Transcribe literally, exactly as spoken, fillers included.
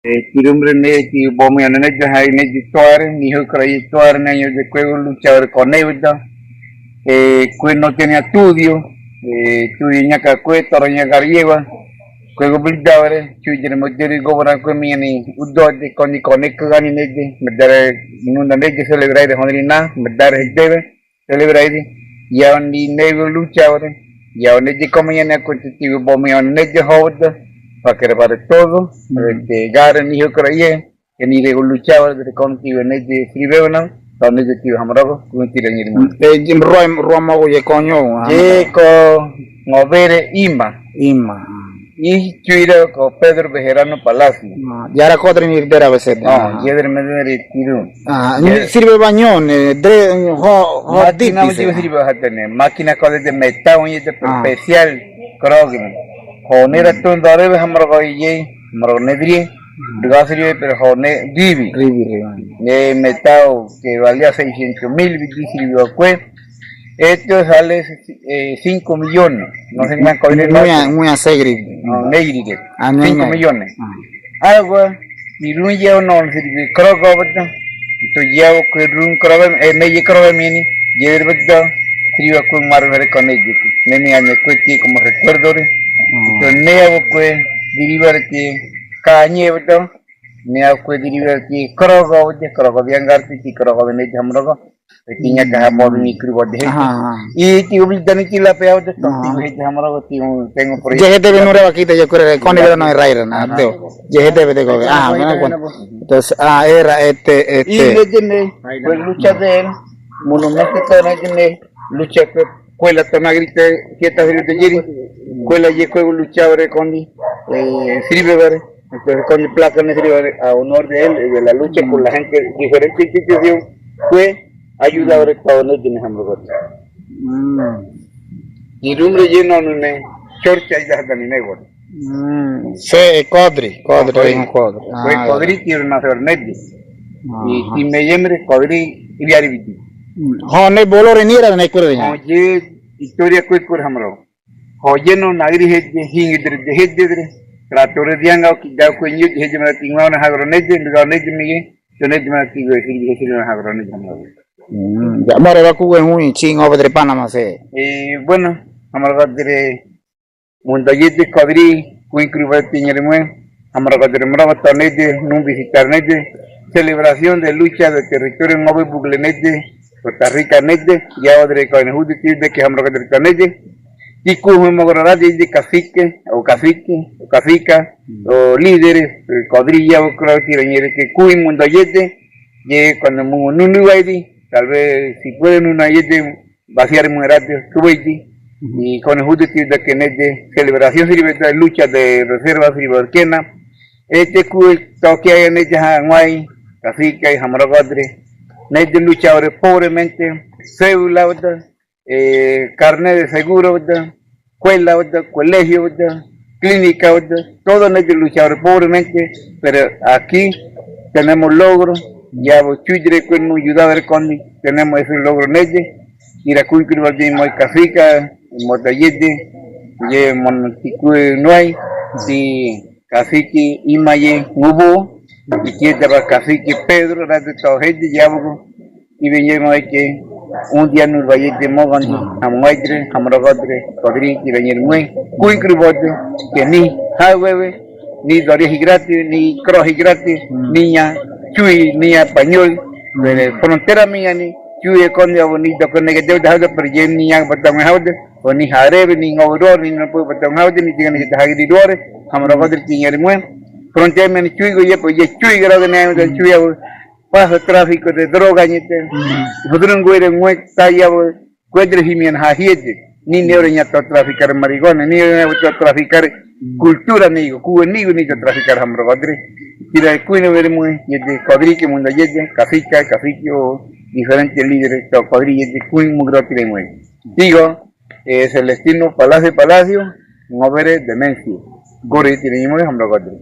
Eh, tirumbre ne, ti bomi ane ne, jaha ne, ti toare, ni ho krai toare ne, yo de kuego lucha ore kone uda. Eh, kue no tenía estudio, eh, estudio ñaka kue, toro ñaka rieva. Kuego bildaore, chui jere mo jere gobra kue mi ani, udo de koni kone kue ani ne de, medare nunda ne de celebrar de honri na, medare debe. Celebraidi, ya ni nego lucha ore, ya ni de como ya ni a cuenta ti bomi ya ni de hoda, pa que repare todo, de gare ni ho kraye, que ni nego lucha ore, de como ti ni de sirve na, ta ni de ti hamrogo, como ti ni. Eh, jim roi, roi mago ye coño, ah. Ye ko ngovere ima. Ima. I chuira ko Pedro Bejerano Palacio. Ah, yara kodre ni dera besede. No, yedre medre tiru. Ah, ni sirve bañón, eh, dre, ho, ho, máquina dipise. Sirve hatene, máquina kole de metal, un yete especial, krogen. Honera tun dore be hamrogo ye, hamrogo nedrie. Dega sirve, pero hone, ribi. Ribi, ribi. De metal que valía seiscientos mil, sirve kue. Esto sale, eh, cinco millones. No sé si me han cogido. Muy a, muy a segri. No, negri que. Ah, no, cinco millones. Ah. Agua, y lun ya no sirve, krogo, ¿verdad? Entonces ya que lun krogo, eh, me ye krogo mini, ya de verdad, sirve con mar, ver con ello. Me me añe cuesti como recuerdo, ¿verdad? Entonces me hago pues, derivar que, cañe, ¿verdad? Me hago pues, derivar que, krogo, ¿verdad? Krogo, bien garti, krogo, me llamo, Tiña kaha modo ni krubo de. Aha. I ti ubli dani ti la pe awde to ti hete hamrogo ti un tengo proyecto. Jehete be nure wakita yo kure koni be no raira na deo. Jehete be de ko. Ah, bueno, bueno. Entonces, ah, era este, este. I le dene, pues lucha de él. Monumento to na dene, lucha que kuela to na grite, kieta hiri de yiri. Kuela ye kuego lucha ore kondi. Eh, sirve vere. Entonces, kondi placa ne sirve vere a honor de él y de la lucha con la gente, diferente institución, fue ayudador de Estados Unidos, hamrogo. Mm. Y el hombre lleno de una chorcha y ya está ni negro. Mm. Se, kodri, kodri, kodri. Fue kodri que nació en Nedi. Y si me llamé kodri, y ya reviti. Ho ne bolore ni era ne kure. Oye, historia kue kure hamrogo. Ho lleno nagri heye, hingidre, heyedre. Tratore dianga, ki da kue nyu, heye mara tingwa na hagro neye, nduga neye mige, yo neye mara tingwa, heye, heye na hagro neye mara. Mm, ya more ba kuwe hui, chingo bedre Panamá se. Eh, bueno, hamrogo dre, mundo yete kodri, kuin kruba tiñere mue, hamrogo dre mrogo to neye, nun visitar neye, celebración de lucha de territorio ngobe bugle neye, Costa Rica neye, ya odre kone hudu ti de que hamrogo dre to neye, Ti kuhu mogorora de, de cacique, o cacique, o cacica, o líderes, eh, kodri ya, o creo que tiranyere que kui mundo yete, ye cuando mu nunu vaidi, tal vez si puede nunu yete, vaciar mu rato, kubaiti, y con el judo ti de que neye celebración sirve de lucha de reserva sirve kena, este kui toque hay neye ha nguai, cacique y hamrogo dre, neye lucha ore pobremente, cédula, eh, carnet de seguro, ¿verdad? Escuela, ¿verdad? Colegio, ¿verdad? Clínica, ¿verdad? Todo neye lucha ore pobremente, pero aquí tenemos logro, ya voy a ayudar con, ayudar con, tenemos ese logro neye, ira kuikuri, ¿verdad? Muy cacica, muy tayete, ye monticu no hay, si Cacique Imaye Ngubu, y que estaba cacique Pedro, la de todo gente, ya, y venía que un día nos vaya de mogan, hamaitre, hamrogotre, kodri, y venía muy, kuikri bote, que ni, ha, wewe, ni dori higrati, ni kro higrati, ni ya, chui, ni ya, español, pero frontera mía ni, chui, con ya, ni do con negativo de hauda, pero ya ni ya, batame hauda, o ni harebe, ni ngobro, ni no puede batame hauda, ni tiene que hagri dore, hamrogotre, tiene muy, frontera mía ni chui, go ye, pues ye chui, grado ni, chui, paso tráfico de droga, ni te, hudrun, güey, muy, ta ya, Kuedre himian ha hiede, ni neore ña to traficar marihuana, ni neore ña to traficar cultura, ni digo, kuwe ni digo ni to traficar hamrogotre. Tira kuino vermue, yede kodri ke mundo yede, cacica, cacique o diferente líderes, to kodri yede kuin mugro tira mue. Digo, eh, Celestino Palacio, Palacio, ngovere demencia. Gore tira mue hamrogotre.